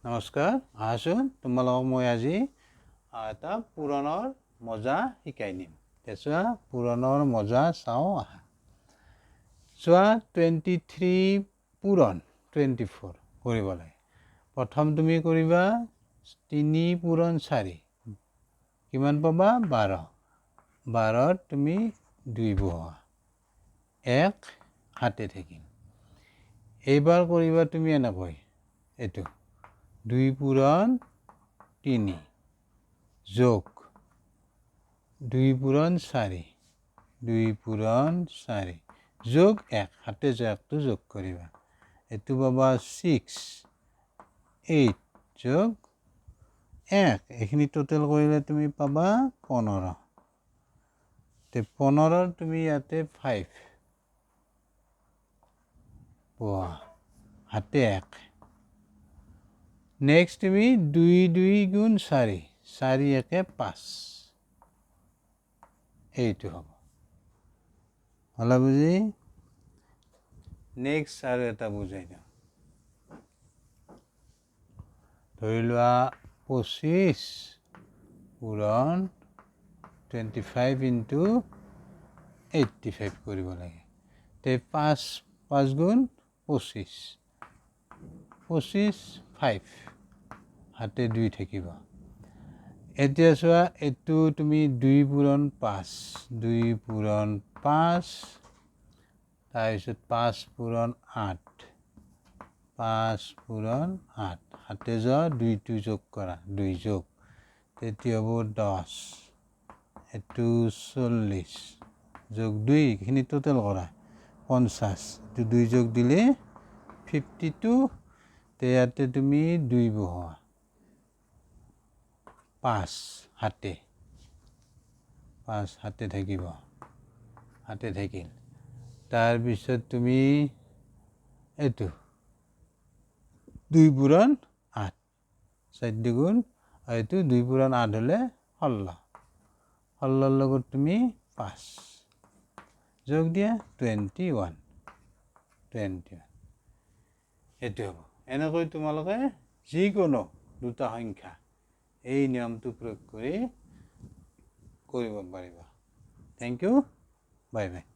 নমস্কাৰ, আহাচোন তোমালোকক মই আজি এটা পূৰণৰ মজা শিকাই দিম। এতিয়া চোৱা, পূৰণৰ মজা চাওঁ আহা। চোৱা, 23 পূৰণ 24 কৰিব লাগে। প্ৰথম তুমি কৰিবা তিনি পূৰণ চাৰি, কিমান পাবা? 12। 12ত তুমি দুই বহোৱা, এক হাতে থাকিল। এইবাৰ কৰিবা তুমি এনেকৈ, এইটো দুই পূৰণ তিনি যোগ দুই পূৰণ চাৰি, দুই পূৰণ চাৰি যোগ এক, হাতে যে একটো যোগ কৰিবা, এইটো পাবা 6, 8 যোগ এক। এইখিনি টোটেল কৰিলে তুমি পাবা 15। তে 15ৰ তুমি ইয়াতে 5 পোৱা, হাতে এক। নেক্সট তুমি দুই দুই গুণ চাৰি, চাৰি একে পাঁচ, এইটো হ'ব। হ'লা বুজি? নেক্সট আৰু এটা বুজাই দিওঁ। ধৰি লোৱা 25 পূৰণ 25 ইনটু 85 কৰিব লাগে। তে পাঁচ পাঁচ গুণ 25, 25 5, হাতে দুই থাকিব। এতিয়া চোৱা, এইটো তুমি দুই পূৰণ পাঁচ, দুই পূৰণ পাঁচ, তাৰপিছত পাঁচ পূৰণ আঠ, পাঁচ পূৰণ আঠ, হাতে যোৱা দুইটো যোগ কৰা, দুই যোগ, তেতিয়া হ'ব 10, এইটো 40 যোগ দুই, এইখিনি টোটেল কৰা 50, এইটো দুই যোগ দিলে 52। তে ইয়াতে তুমি দুই বহোৱা, পাঁচ হাতে, পাঁচ হাতে থাকিব, হাতে থাকিল। তাৰপিছত তুমি এইটো দুই পূৰণ আঠ, চাৰি দুগুণ, আৰু এইটো দুই পূৰণ আঠ হ'লে 16, 16ৰ লগত তুমি পাঁচ যোগ দিয়া, 21, 21 এইটো হ'ব। এনেকৈ তোমালোকে যিকোনো দুটা সংখ্যা এই নিয়মটো প্ৰয়োগ কৰি কৰিব পাৰিবা। Thank you, bye bye.